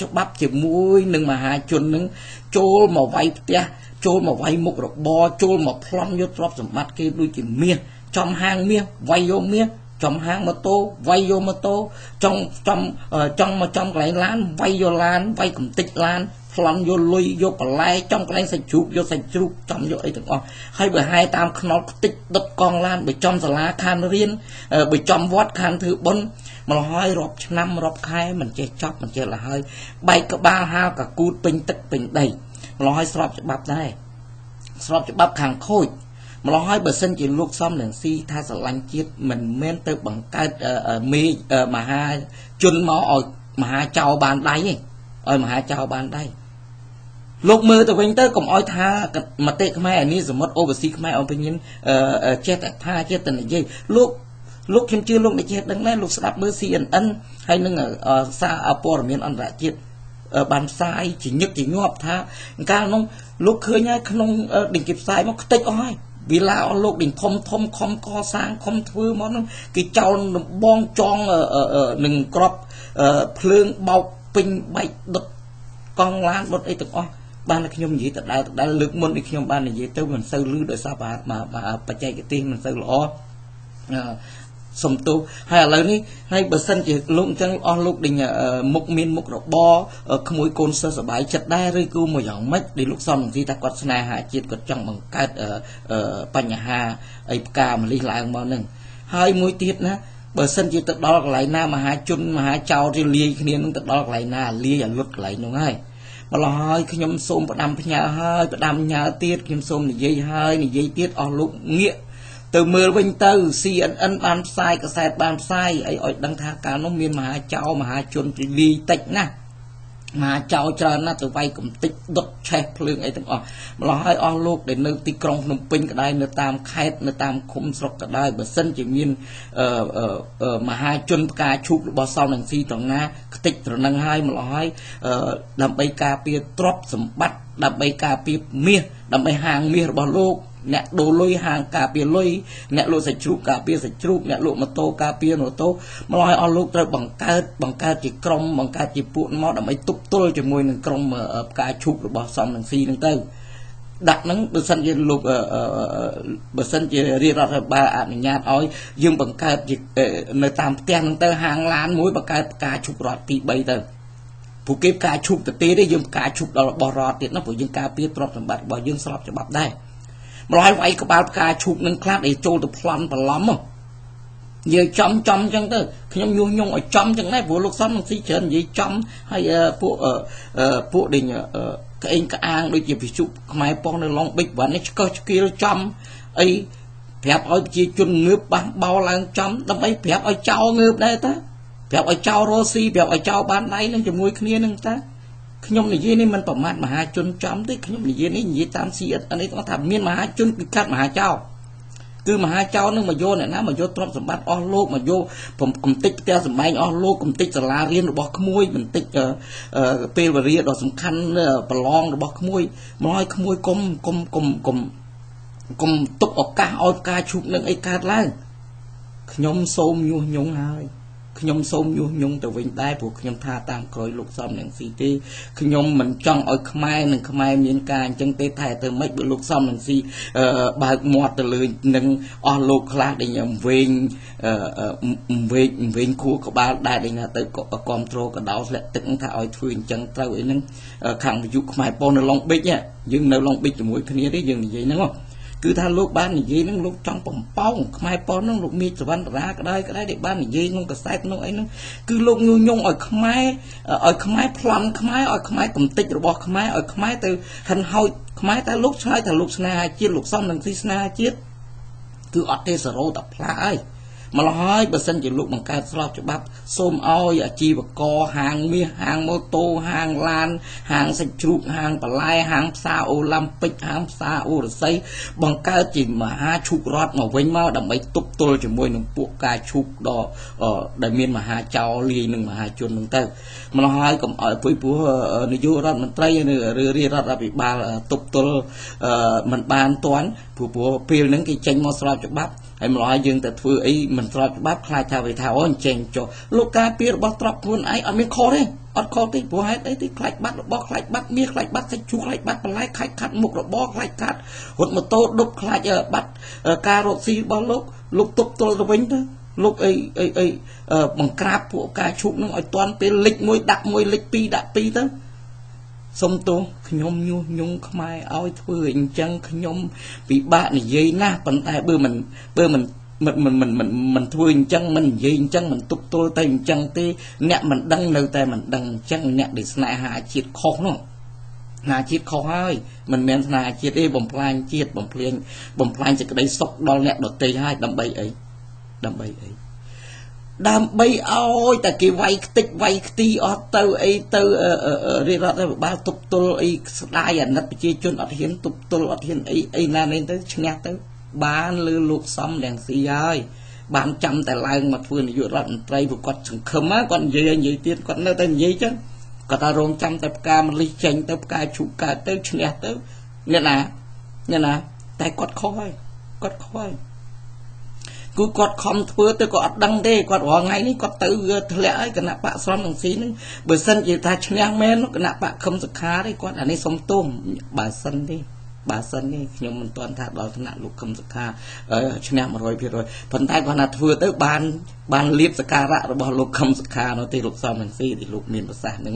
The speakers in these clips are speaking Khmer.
ច្បាប់ជាមួយនឹងមហាជននឹងចូលមកវាយផ្ទះចូលមកវាយមុខរបរចូលមកប្លន់យកទ្រព្យសម្បត្តិគេដូចជាមាសចំហាងមាសវាយយកមាសចំហាងម៉ូតូវាយយកម៉ូតូចង់ចំចង់មកចំកន្លែងឡានវាយយកឡានវាយកំតិចឡានប្លន់យកលុយយកបន្លែចំកន្លែងសាច់ជ្រូកយកសាច់ជ្រូកចំយកអីទាំងអស់ហើយបើហែតាមខ្នល់ខ្ទេចដុតកង់ឡានបើចំសាលាខានរៀនបើចំវត្តខានធ្វើបុណ្យម្ល៉េះហើយរាប់ឆ្នាំរាប់ខែមិនចេះចប់មិនចេះលហើយបែកក្បាលហាលកគូតពេញទឹកពេញដីម្ល៉េះហើយស្របច្បាប់ដែរស្របច្បាប់ខាងខូចម្ល៉េះហើយបើសិនជាលោកសំរងស៊ីថាស្រឡាញ់ជាតិមិនមែនទៅបង្កើតមេមហាជនមកឲ្យមហាចៅបានដៃទេឲ្យមហាចៅបានដៃលោកមើលទៅវិញទៅកុំឲ្យថាមតិខ្មែរអានេះសមុទ្រអូវស៊ីខ្មែរអង្គញិនចេះតែថាចេះតែនិយាយលោកខ្ញុំជឿលោកនេះចេះដឹងដែរលោកស្ដាប់មើល CNN ហើយនឹងសារព័ត៌មានអន្តរជាតិបានផ្សាយជាញឹកជាញាប់ថាកាលនោះលោកឃើញហើយក្នុងដេញគេផ្សាយមកខ្ទេចអស់ហើយវិឡាអស់លោកដេញធំធំខំកសាងខំធ្វើមកនោះគេចោលដំបងចងនឹងក្របភ្លើងបោកពេញបែកដុតកង់ឡានដុតអីទាំងអស់បានខ្ញុំនិយាយដដែលលើកមុននេះខ្ញុំបាននិយាយទៅមិនសូវលឺដោយសារបច្ចេកទេសមិនសូវល្អសំទោសហើយឥឡូវនេះហើយបើសិនជាលោកអញ្ចឹងអស់លោកដេញមុខមានមុខរបរក្មួយកូនសិស្សសบายចិត្តដែរឬគូមួយយ៉ាងម៉េចដែលលោកសំរងស៊ីថាគាត់ស្នេហាជាតិគាត់ចង់បង្កើតបញ្ហាអីផ្កាម្លិះឡើងមកនឹងហើយមួយទៀតណាបើសិនជាទៅដល់កន្លែងណាមហាជនមហាចោរលាយគ្នានឹងទៅដល់កន្លែងណាលាយឲ្យលុតកន្លែងនោះហើយម្ល៉េះហើយខ្ញុំសូមផ្ដាំផ្ញើហើយផ្ដាំញើទៀតខ្ញុំសូមនិយាយហើយនិយាយទៀតអស់លោកងាកទៅមើលវិញទៅ CNN បានផ្សាយកសែតបានផ្សាយអីឲ្យដឹងថាកាលនោះមានមហាចោរមហាជនទលាយតិចណាស់មហាចោរច្រើនណាស់ទៅវាយកំតិចដុតឆេះភ្លើងអីទាំងអស់ម្ល៉េះហើយអស់លោកដែលនៅទីក្រុងភ្នំពេញក៏ដែរនៅតាមខេត្តនៅតាមឃុំស្រុកក៏ដែរបើសិនជាមានមហាជនផ្កាឈូករបស់សំរងស៊ីត្រង់ណាខ្ទេចត្រនឹងហើយម្ល៉េះហើយដើម្បីការពារទ្រព្យសម្បត្តិដើម្បីការពារមាសដើម្បីហាងមាសរបស់លោកអ្នកដូរលុយហាងការពារលុយអ្នកលក់សាច់ជ្រូកការពារសាច់ជ្រូកអ្នកលក់ម៉ូតូការពារម៉ូតូម្ល៉េះឲ្យអស់លោកត្រូវបង្កើតជាក្រុមបង្កើតជាពួកមកដើម្បីទប់ទល់ជាមួយនឹងក្រុមផ្កាឈូករបស់សំរងស៊ីនឹងទៅដាក់ហ្នឹងបើសិនជាលោកបើសិនជារាជរដ្ឋាភិបាលអនុញ្ញាតឲ្យយើងបង្កើតជានៅតាមផ្ទះហ្នឹងទៅហាងឡានមួយបង្កើតផ្កាឈូករដ្ឋទី3ទៅពួកគេផ្កាឈូកទៅទេយើងផ្កាឈូកដល់របស់រដ្ឋទៀតណាព្រោះយើងការពារទ្រព្យសម្បត្តិរបស់យើងស្របច្បាប់ដែរម្ល៉េះវាយក្បាលផ្កាឈូកនឹងខ្លះដែលចូលទៅប្លន់បន្លំនិយាយចំចំអញ្ចឹងទៅខ្ញុំញុះញង់ឲ្យចំអញ្ចឹងដែរព្រោះលោកសំនឹងស៊ីច្រើននិយាយចំហើយពួកដេញក្អេងក្អាងដូចជាពិជុខ្មែរប៉ុងនៅឡុងបិចវ៉ាន់នេះឆ្កឹះឆ្កៀលចំអីប្រាប់ឲ្យប្រជាជនងើបបះបោឡើងចំដើម្បីប្រាប់ឲ្យចោលងើបដែរតាប្រាប់ឲ្យចោលរស់ស៊ីប្រាប់ឲ្យចោលបានដៃនឹងជាមួយគ្នានឹងតាខ្ញុំនិយាយនេះមិនប្រមាថមហាជនចំទេខ្ញុំនិយាយនេះនិយាយតាម CNN នេះថាមានមហាជនគឺកាត់មហាចោរគឺមហាចោរនឹងមកយកអ្នកណាមកយកទ្រព្យសម្បត្តិអស់លោកមកយកកំតិចផ្ទះសម្បែងអស់លោកកំតិចសាលារៀនរបស់ក្មួយបន្តិចពេលវេលាដ៏សំខាន់ប្រឡងរបស់ក្មួយមកឲ្យក្មួយកុំកុំកុំកុំកុំទុកឱកាសឲ្យផ្កាឈូកនឹងអីកើតឡើងខ្ញុំសូមញុះញង់ហើយខ្ញុំសូមញុះញង់ទៅវិញដែរព្រោះខ្ញុំថាតាមក្រោយលោកសំរងស៊ីទេខ្ញុំមិនចង់ឲ្យខ្មែរនិងខ្មែរមានការអញ្ចឹងទេថែទៅមិនបើលោកសំរងស៊ីបើកមាត់ទៅលើនឹងអស់លោកខ្លះដែលវែងវែងខួរក្បាលដែរដែលថាទៅគ្រប់ត្រូលកដោស្លាក់ទឹកថាឲ្យធ្វើអញ្ចឹងត្រូវអីហ្នឹងខាងវិទ្យុខ្មែរប៉ុននៅឡុងប៊ិចយើងនៅឡុងប៊ិចជាមួយគ្នាទេយើងនិយាយហ្នឹងគឺថាលោកបាននិយាយហ្នឹងលោកចង់បំពងខ្មែរប៉ុនហ្នឹងលោកមានសវណ្ណរាក្តៅក្តៅដែលបាននិយាយក្នុងកាសែតក្នុងអីហ្នឹងគឺលោកញុះញង់ឲ្យខ្មែរប្លន់ខ្មែរឲ្យខ្មែរកំតិចរបស់ខ្មែរឲ្យខ្មែរទៅហិនហោចខ្មែរតែលោកឆ្លើយថាលោកស្នេហាជាតិលោកសំនឹងស៊ីស្នេហាជាតិគឺអត់ទេសរោតផ្លាអីម្ល៉េះហើយបើសិនជាលោកបង្កើតស្របច្បាប់សូមឲ្យអាជីវករហាងមាសហាងម៉ូតូហាងឡានហាងសាច់ជ្រូកហាងបន្លែហាងផ្សារអូឡាំពិកហាងផ្សារអូរស័យបង្កើតជាមហាឈូកររដ្ឋមកវិញមកដើម្បីទប់ទល់ជាមួយនឹងពួកការឈូកដ៏ដែលមានមហាចោលលាយនឹងមហាជននឹងទៅម្ល៉េះហើយកុំឲ្យព្រោះនាយករដ្ឋមន្ត្រីឬរាជរដ្ឋាភិបាលទប់ទល់មិនបានទាន់ព្រោះ ព្រោះពេលហ្នឹងគេចេញមកស្របច្បាប់ហើយម្ល៉េះយើងទៅធ្វើអីមិនស្របច្បាប់ខ្លាចថាវាថាអូអញ្ចឹងចុះលោកការពាររបស់ទ្រព្យខ្លួនឯងអត់មានខុសទេអត់ខុសទេព្រោះហេតុអីទេខ្លាចបាត់របស់ខ្លាចបាត់មាសខ្លាចបាត់សាច់ជ្រូកខ្លាចបាត់បន្លែខ្លាចខាត់មុខរបរខ្លាចខាត់រត់ម៉ូតូដប់ខ្លាចបាត់ការរកស៊ីរបស់លោកលោកទប់ទល់ទៅវិញទៅលោកអីអីអីបង្ក្រាបពួកការឈូកនឹងឲ្យតាន់ពេលលិចមួយដាក់មួយលិចពីរដាក់ពីរទៅសុំទោសខ្ញុំញុះញង់ខ្មែរឲ្យធ្វើអញ្ចឹងខ្ញុំពិបាកនិយាយណាស់ប៉ុន្តែបើមិនបើមិនមិនមិនមិនមិនមិនធ្វើអញ្ចឹងមិននិយាយអញ្ចឹងមិនទប់ទល់ទៅអញ្ចឹងទេអ្នកមិនដឹងនៅតែមិនដឹងអញ្ចឹងអ្នកដែលស្នេហាជាតិខុសនោះណាជាតិខុសហើយមិនមែនស្នេហាជាតិទេបំផ្លាញជាតិបំភ្លៀងបំផ្លាញសេចក្តីសុខដល់អ្នកដទៃហើយដើម្បីអីដើម្បីអីដើម្បីឲ្យតែគេវាយខ្ទេចវាយខ្ទីអស់ទៅអីទៅរាជរដ្ឋាភិបាលទប់ទល់អីស្ដាយអាណិតប្រជាជនអត់ហ៊ានទប់ទល់អត់ហ៊ានអីអីណានេះទៅឈ្នះទៅបានលើលោកសំរងស៊ីហើយបានចាំតែឡើងមកធ្វើនាយករដ្ឋមន្ត្រីព្រោះគាត់សង្ឃឹមគាត់និយាយនិយាយទៀតគាត់នៅតែនិយាយចឹងគាត់ថារងចាំតែផ្កាម្លិះចេញទៅផ្កាឈូកកើតទៅឈ្នះទៅអ្នកណាអ្នកណាតែគាត់ខុសហើយគាត់ខុសហើយគឺគាត់ខំធ្វើទៅក៏អត់ដឹងទេគាត់រាល់ថ្ងៃនេះគាត់ទៅធ្លាក់ហើយគណៈបកស្រំនឹងស៊ីនឹងបើសិនជាថាឈ្នះមែនគណៈបកខឹមសុខាទេគាត់អានេះសុំទោសបើសិនទេបើសិននេះខ្ញុំមិនទាន់ថាដល់ថ្នាក់លោកខឹមសុខាឈ្នះ 100% ប៉ុន្តែគាត់ថាធ្វើទៅបានបានលៀបសការៈរបស់លោកខឹមសុខានោះទេលោកសំរងស៊ីទីលោកមានប្រសាសន៍ហ្នឹង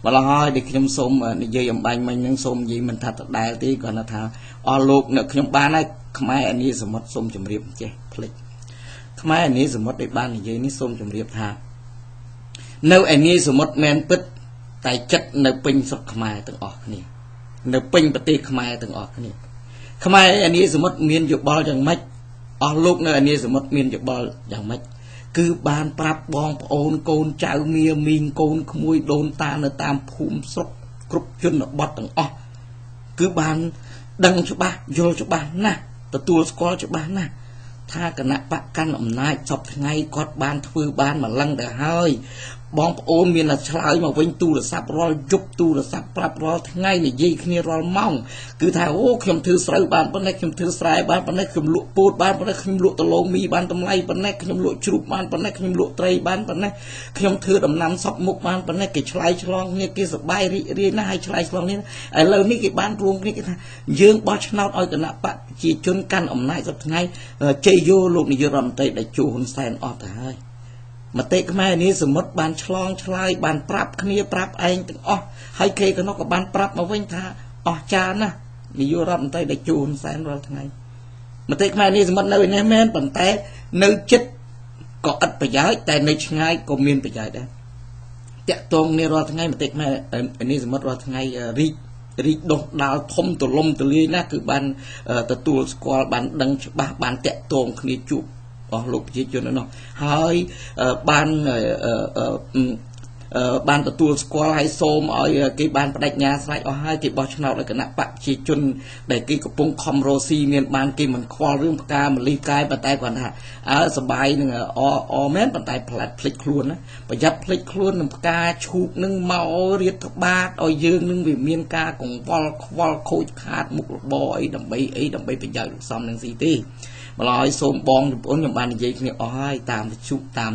ម្ល៉េះហើយដែលខ្ញុំសូមនិយាយអំបញ្ញមិញហ្នឹងសូមនិយាយមិនថាដដែលទេគាត់ថាអស់លោកនៅខ្ញុំបានហើយខ្មែរអានីសមុទ្រសូមជម្រាបចេះភ្លេចខ្មែរអានីសមុទ្រដែលបាននិយាយនេះសូមជម្រាបថានៅអានីសមុទ្រមែនពិតតែចិត្តនៅពេញស្រុកខ្មែរទាំងអស់គ្នានៅពេញប្រទេសខ្មែរទាំងអស់គ្នាខ្មែរអានីសមុទ្រមានយោបល់យ៉ាងម៉េចអស់លោកនៅអានីសមុទ្រមានយោបល់យ៉ាងម៉េចគឺបានប្រាប់បងប្អូនកូនចៅមៀមីងកូនក្មួយដូនតានៅតាមភូមិស្រុកគ្រប់ជនបទទាំងអស់គឺបានដឹងច្បាស់យល់ច្បាស់ណាស់ទទួលស្គាល់ច្បាស់ណាស់ថាគណៈបកកាន់អំណាចសពថ្ងៃគាត់បានធ្វើបានម្លឹងទៅហើយបងប្អូនមានតែឆ្លើយមកវិញទូរស័ព្ទរាល់យប់ទូរស័ព្ទប្រាប់រាល់ថ្ងៃនិយាយគ្នារាល់ម៉ោងគឺថាអូខ្ញុំធ្វើស្រូវបានប៉ុណ្ណេះខ្ញុំធ្វើស្រែបានប៉ុណ្ណេះខ្ញុំលក់ពោតបានប៉ុណ្ណេះខ្ញុំលក់ដឡូមីបានតម្លៃប៉ុណ្ណេះខ្ញុំលក់ជ្រូកបានប៉ុណ្ណេះខ្ញុំលក់ត្រីបានប៉ុណ្ណេះខ្ញុំធ្វើដំណាំសពមុខបានប៉ុណ្ណេះគេឆ្លើយឆ្លងគ្នាគេសប្បាយរីករាយណាស់ហើយឆ្លើយឆ្លងនេះឥឡូវនេះគេបានរួមគ្នាគេថាយើងបោះឆ្នោតឲ្យគណៈបកប្រជាជនកាន់អំណាចសពថ្ងៃជ័យយោលោកនាយករដ្ឋមន្ត្រីដែលជួហ៊ុនសែនអស់ទៅហើយមតិខ្មែរនេះសមុទ្របានឆ្លងឆ្លើយបានប្រាប់គ្នាប្រាប់ឯងទាំងអស់ហើយគេក៏នោះក៏បានប្រាប់មកវិញថាអស់ចាណាស់នាយករដ្ឋមន្ត្រីដែលជួហ៊ុនសែនរាល់ថ្ងៃមតិខ្មែរនេះសមុទ្រនៅឯនេះមែនប៉ុន្តែនៅចិត្តក៏ឥតប្រយោជន៍តែនៅឆ្ងាយក៏មានប្រយោជន៍ដែរតាក់ទងនេះរាល់ថ្ងៃមតិខ្មែរនេះសមុទ្ររាល់ថ្ងៃរីករីកដុះដាលធំទលំទលាយណាស់គឺបានទទួលស្គាល់បានដឹងច្បាស់បានតាក់ទងគ្នាជួបអស់លោកប្រជាជននោះហើយបានទទួលស្គាល់ហើយសូមឲ្យគេបានបដិញ្ញាស្រេចអស់ហើយគេបោះឆ្នោតឲ្យគណៈបកប្រជាជនដែលគេកំពុងខំរស៊ីមានបានគេមិនខ្វល់រឿងផ្កាម្លិះកាយប៉ុន្តែគាត់ថាអើសបាយនឹងអមែនប៉ុន្តែផ្លាត់ភ្លេចខ្លួនណាប្រយ័ត្នភ្លេចខ្លួននឹងផ្កាឈូកនឹងមករៀបត្បាតឲ្យយើងនឹងវាមានការកង្វល់ខ្វល់ខូចខាតមុខរបរអីដើម្បីអីដើម្បីប្រយោជន៍លោកសំនឹងស៊ីទេម្ល៉េះហើយសូមបងប្អូនខ្ញុំបាននិយាយគ្នាអស់ហើយតាមវិទ្យុតាម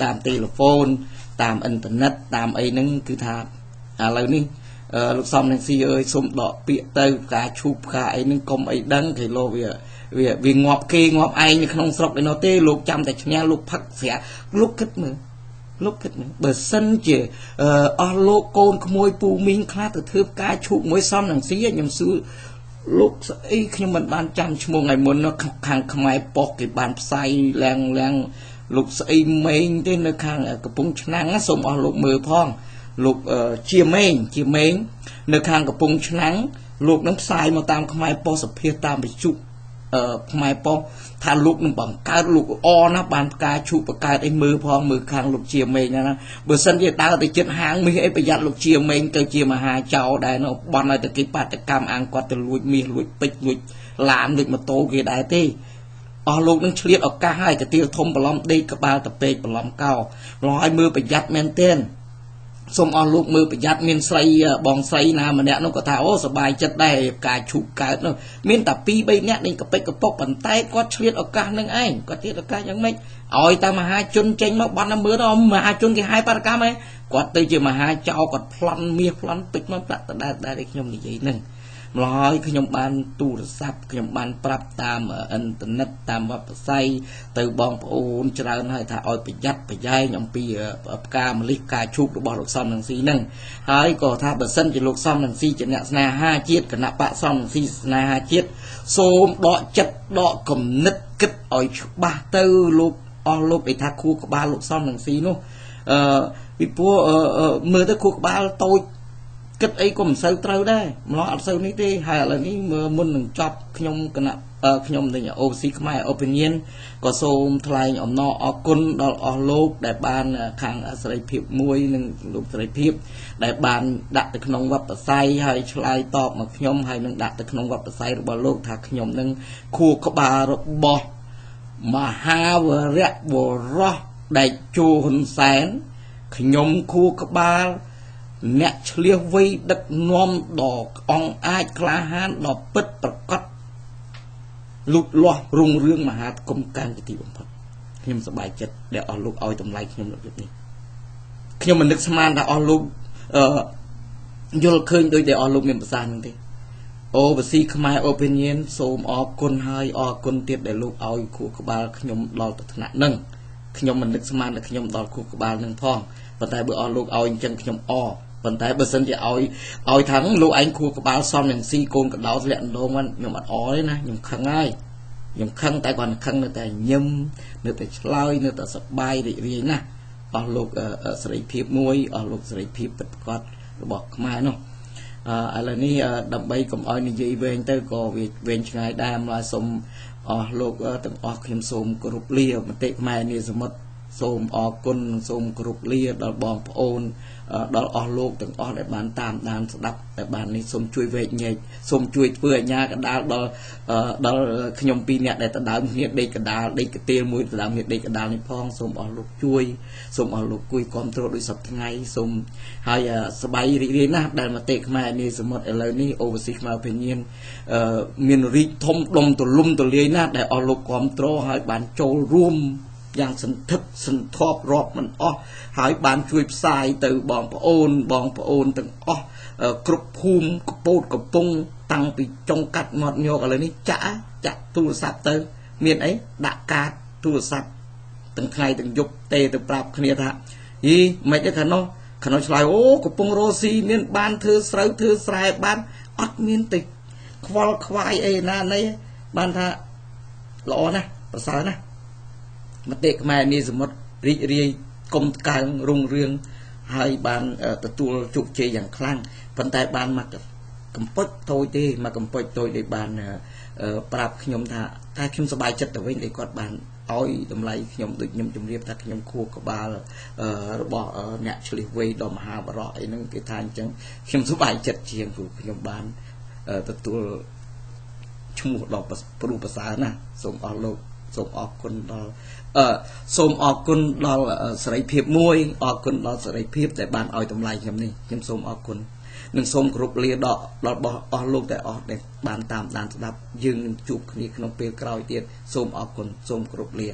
តាមទូរហ្វូនតាមអ៊ីនធឺណិតតាមអីហ្នឹងគឺថាឥឡូវនេះលោកសំនឹងស៊ីអើយសូមដកពាក្យទៅផ្កាឈូកផ្កាអីហ្នឹងកុំអីដឹងគេលោកវាវាងាប់គេងាប់ឯងនៅក្នុងស្រុកឯនោះទេលោកចាំតែឈ្នះលោកផឹកស្រាលោកគិតមើលលោកគិតមើលបើសិនជាអស់លោកកូនក្មួយពូមីងខ្លះទៅធ្វើផ្កាឈូកមួយសំនឹងស៊ីខ្ញុំសួរលោកស្អីខ្ញុំមិនបានចាំឈ្មោះថ្ងៃមុននោះខាងខ្មែរប៉ុស្តិ៍គេបានផ្សាយឡើងឡើងលោកស្អីមេងទេនៅខាងកំពង់ឆ្នាំងសូមអស់លោកមើលផងលោកជាមេងជាមេងនៅខាងកំពង់ឆ្នាំងលោកនឹងផ្សាយមកតាមខ្មែរប៉ុស្តិ៍សភាតាមវិទ្យុខ្មែរប៉ុស្តិ៍ថាលោកនឹងបង្កើតលោកអណាស់បានផ្កាឈូកបង្កើតអីមើលផងមើលខាងលោកជាមេងណាបើសិនជាដើរទៅចិត្តហាងមាសអីប្រយ័ត្នលោកជាមេងទៅជាមហាចោរដែរនោះបន់ឲ្យទៅគេបាតកម្មអាងគាត់ទៅលួចមាសលួចពេជ្រលួចឡានលួចម៉ូតូគេដែរទេអស់លោកនឹងឆ្លៀតឱកាសហើយកទៀលធំបន្លំដេកក្បាលតពេកបន្លំកោម្ល៉េះឲ្យមើលប្រយ័ត្នមែនទែន សូមអស់លោកមើលប្រយ័ត្នមានស្រីបងស្រីណាម្នាក់នោះក៏ថាអូសបាយចិត្តដែរការឈូកកើតនោះមានតែ2 3នាក់នេះកប៉ិចកប៉ុកប៉ុន្តែគាត់ឆ្លៀតឱកាសនឹងឯងគាត់ឆ្លៀតឱកាសយ៉ាងម៉េចឲ្យតែមហាជនចេញមកបានតែមើលដល់មហាជនគេហាយបារកម្មឯងគាត់ទៅជាមហាចោរគាត់ប្លន់មាសប្លន់ពេជ្រមកប្រាក់ដដែលដែលខ្ញុំនិយាយនឹងម្ល៉េះហើយខ្ញុំបានទូរស័ព្ទខ្ញុំបានប្រាប់តាមអ៊ីនធឺណិតតាមវេបសាយទៅបងប្អូនច្រើនហើយថាឲ្យប្រយ័ត្នប្រយែងអំពីផ្កាម្លិះផ្កាឈូករបស់លោកសំរងស៊ីនឹងហើយក៏ថាបើសិនជាលោកសំរងស៊ីជាអ្នកស្នេហាជាតិគណៈបកសំរងស៊ីស្នេហាជាតិសូមដកចិត្តដកគំនិតគិតឲ្យច្បាស់ទៅលោកអស់លោកឯថាខួរក្បាលលោកសំរងស៊ីនោះពីព្រោះមើលទៅខួរក្បាលតូចគិតអីក៏មិនសូវត្រូវដែរម្ល៉េះអត់សូវនេះទេហើយឥឡូវនេះមុននឹងចប់ខ្ញុំគណៈខ្ញុំនឹង OC ខ្មែរ Opinion ក៏សូមថ្លែងអំណរអគុណដល់អស់លោកដែលបានខាងសេរីភាពមួយនិងលោកសេរីភាពដែលបានដាក់ទៅក្នុងវប្បស័យហើយឆ្លើយតបមកខ្ញុំហើយនឹងដាក់ទៅក្នុងវប្បស័យរបស់លោកថាខ្ញុំនឹងខួរក្បាលរបស់មហាវរៈបុរសដែលជួហ៊ុនសែនខ្ញុំខួរក្បាលអ្នកឆ្លៀសវៃដឹកនាំដ៏អង្គអាចក្លាហានដ៏ពិតប្រាកដលូតលាស់រុងរឿងមហាគុំកាំងជាទីបំផុតខ្ញុំសប្បាយចិត្តដែលអស់លោកឲ្យតម្លៃខ្ញុំរបៀបនេះខ្ញុំមិននឹកស្មានថាអស់លោកយល់ឃើញដោយដែលអស់លោកមានប្រសាសន៍នឹងទេអូបស៊ីខ្មែរ Opinion សូមអរគុណហើយអរគុណទៀតដែលលោកឲ្យខួរក្បាលខ្ញុំដល់ទៅថ្នាក់នឹងខ្ញុំមិននឹកស្មានថាខ្ញុំដល់ខួរក្បាលនឹងផងប៉ុន្តែបើអស់លោកឲ្យអញ្ចឹងខ្ញុំអប៉ុន្តែបើសិនជាឲ្យថាលោកឯងខួរក្បាលសំនឹងស៊ីកូនកដោធ្លាក់ដងហ្នឹងខ្ញុំអត់អទេណាខ្ញុំខឹងហើយខ្ញុំខឹងតែគាត់ខឹងនៅតែញឹមនៅតែឆ្លើយនៅតែសប្បាយរីករាយណាស់អស់លោកសេរីភាពមួយអស់លោកសេរីភាពពិតប្រាកដរបស់ខ្មែរនោះឥឡូវនេះដើម្បីកុំឲ្យនិយាយវែងទៅក៏វាវែងឆ្ងាយដែរម្ល៉េះសូមអស់លោកទាំងអស់ខ្ញុំសូមគោរពលាមតិខ្មែរនាសមុទ្រសូមអរគុណសូមគោរពលាដល់បងប្អូនដល់អស់លោកទាំងអស់ដែលបានតាមដានស្ដាប់ដែលបាននេះសូមជួយវែកញែកសូមជួយធ្វើអាញាកដាលដល់ខ្ញុំពីរនាក់ដែលដដើមគ្នាដេកកដាលដេកកទៀលមួយដដើមគ្នាដេកកដាលនេះផងសូមអស់លោកជួយសូមអស់លោកគួយគ្រប់គ្រងដោយសពថ្ងៃសូមហើយសប្បាយរីករាយណាស់ដែលមតិខ្មែរនាសមុទ្រឥឡូវនេះ Overseas ខ្មែរ Opinion មានរីកធំដុំទលំទលាយណាស់ដែលអស់លោកគ្រប់គ្រងហើយបានចូលរួមយ៉ាងសន្ធឹកសន្ធាប់រាប់មិនអស់ហើយបានជួយផ្សាយទៅបងប្អូនទាំងអស់គ្រប់ភូមិកពតកំពង់តាំងពីចុងកាត់មាត់ញកឥឡូវនេះចាក់ទូរស័ព្ទទៅមានអីដាក់កាតទូរស័ព្ទទាំងថ្ងៃទាំងយប់ទេទៅប្រាប់គ្នាថាយីមិនទេខាងនោះឆ្លើយអូកំពុងរស់ស៊ីមានបានធ្វើស្រូវធ្វើស្រែបានអត់មានទៅខ្វល់ខ្វាយអីណាណីបានថាល្អណាស់ប្រសើរណាស់មតិខ្មែរនាសមុទ្ររីករាយគុំកើងរុងរឿងហើយបានទទួលជោគជ័យយ៉ាងខ្លាំងប៉ុន្តែបានមកកំពុចតូចទេមកកំពុចតូចដែលបានប្រាប់ខ្ញុំថាតែខ្ញុំសប្បាយចិត្តទៅវិញដែលគាត់បានឲ្យតម្លៃខ្ញុំដូចខ្ញុំជម្រាបថាខ្ញុំខួរក្បាលរបស់អ្នកឆ្លៀសវៃដល់មហាបរោះអីហ្នឹងគេថាអញ្ចឹងខ្ញុំសប្បាយចិត្តជាងព្រោះខ្ញុំបានទទួលឈ្មោះដល់ព្រោះប្រសើរណាស់សូមអស់លោកសូមអរគុណដល់សូមអរគុណដល់សេរីភាពមួយអរគុណដល់សេរីភាពដែលបានឲ្យតម្លៃខ្ញុំនេះខ្ញុំសូមអរគុណនិងសូមគោរពលាដល់អស់លោកដែលអស់ដែលបានតាមដានស្ដាប់យើងនឹងជួបគ្នាក្នុងពេលក្រោយទៀតសូមអរគុណសូមគោរពលា